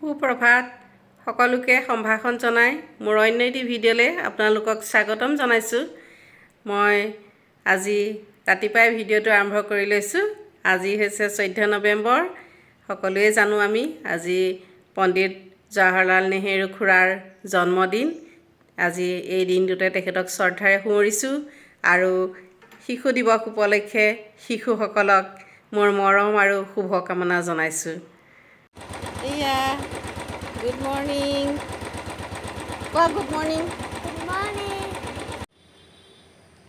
সুপ্ৰভাত। সকলোকে সম্ভাষণ জনাই মোৰ অন্য এটি ভিডিঅ'লৈ আপোনালোকক স্বাগতম জনাইছোঁ। মই আজি ৰাতিপুৱাই ভিডিঅ'টো আৰম্ভ কৰি লৈছোঁ। আজি হৈছে 14 নৱেম্বৰ। সকলোৱে জানো আমি, আজি পণ্ডিত জৱাহৰলাল নেহেৰু খুৰাৰ জন্মদিন। আজি এই দিনটোতে তেখেতক শ্ৰদ্ধাৰে সুঁৱৰিছোঁ আৰু শিশু দিৱস উপলক্ষে শিশুসকলক মোৰ মৰম আৰু শুভকামনা জনাইছোঁ। এয়া গুড মৰ্ণিং কোৱা, good morning. Good morning.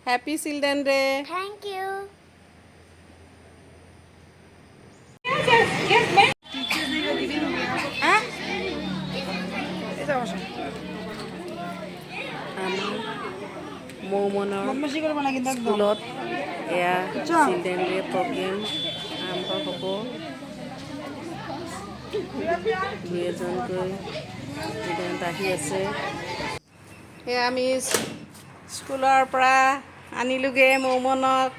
Happy Children Day. Thank you. আমাৰ মৌমনৰ স্কুলত এয়া চিলড্ৰেন ডে প্ৰগ্ৰেম আৰম্ভ হ'ব। দুই এজনকৈ ষ্টুডেণ্ট আহি আছে। এয়া আমি স্কুলৰ পৰা আনিলোগৈ মৌমনক।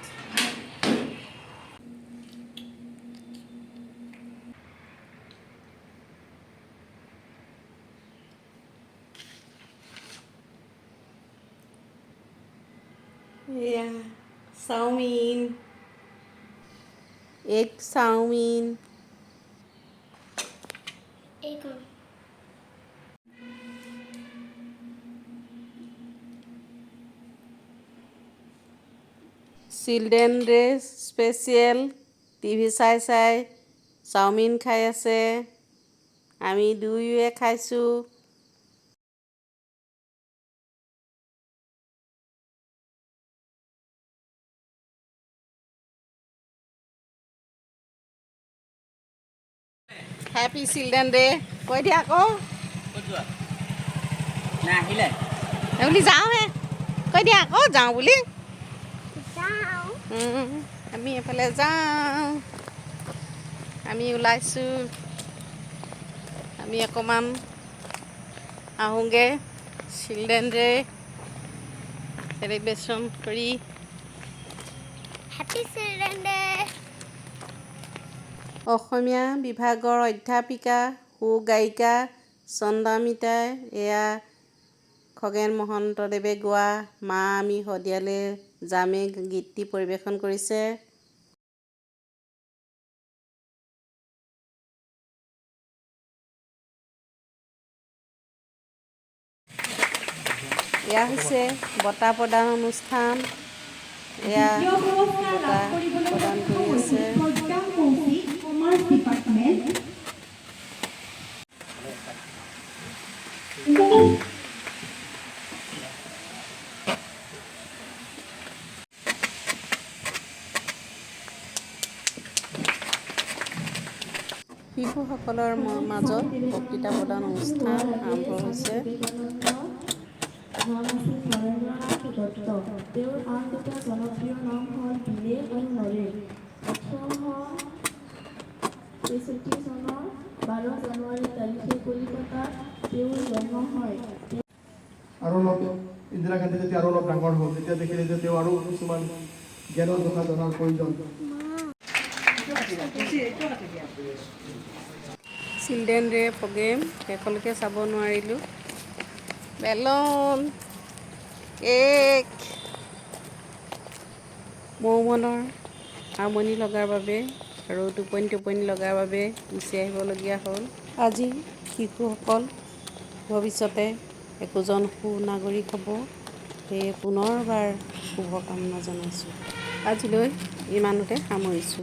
এয়া চাওমিন, এগ চাওমিন। এইখন। চিলড্ৰেন ডে স্পেচিয়েল, টিভি চাই চাই চাওমিন খাই আছে। আমি দুয়োৱে খাইছোঁ। হেপী চিলড্ৰেন ডে কৈ দিয়া আকৌ। নাহিলে। বুলি যাওঁহে, কৈ দিয়া আকৌ যাওঁ বুলি। যাওঁ। আমি এইফালে যাওঁ, আমি ওলাইছোঁ। আমি অকণমান আহোঁগৈ চিলড্ৰেন ডে চেলিব্ৰেশ্যন কৰি। Happy Children Day. অসমীয়া বিভাগৰ অধ্যাপিকা সুগায়িকা চন্দ্ৰামিতাই এয়া খগেন মহন্তদেৱে গোৱা "মা আমি শদিয়ালৈ যামে" গীতটি পৰিৱেশন কৰিছে। এয়া হৈছে বঁটা প্ৰদান অনুষ্ঠান। এয়া দ্বিতীয় পুৰস্কাৰ বঁটা লাভ কৰিবলৈ প্ৰদান সক্ষম কৰি হৈছে আছে। প্ৰজ্ঞা কৌশিক, কমাৰ্চ ডিপাৰ্টমেণ্ট। শিশুসকলৰ মাজত বক্তৃতা প্ৰদান অনুষ্ঠান আৰম্ভ হৈছে। নাম আছিল নৰেন্দ্ৰনাথ দত্ত। তেওঁৰ আন দুটা জনপ্ৰিয় নাম হ'ল বীৰেন আৰু নৰেন। 1863 চনৰ 12 জানুৱাৰী তাৰিখে কলিকতাত তেওঁৰ জন্ম হয়। আৰু অলপ ইন্দিৰা গান্ধী যেতিয়া আৰু অলপ ডাঙৰ হ'ল, তেতিয়া দেখিলে যে তেওঁ আৰু কিছুমান জ্ঞানৰ কথা জনাৰ প্ৰয়োজন। চিলড্ৰেন ডে প্ৰগ্ৰেম শেষলৈকে চাব নোৱাৰিলোঁ। বেলুন, কেক, মৌমনৰ আমনি লগাৰ বাবে আৰু টোপনি টোপনি লগাৰ বাবে গুচি আহিবলগীয়া হ'ল। আজি শিশুসকল ভৱিষ্যতে একোজন সুনাগৰিক হ'ব, সেয়ে পুনৰবাৰ শুভকামনা জনাইছোঁ। আজিলৈ ইমানতে সামৰিছোঁ।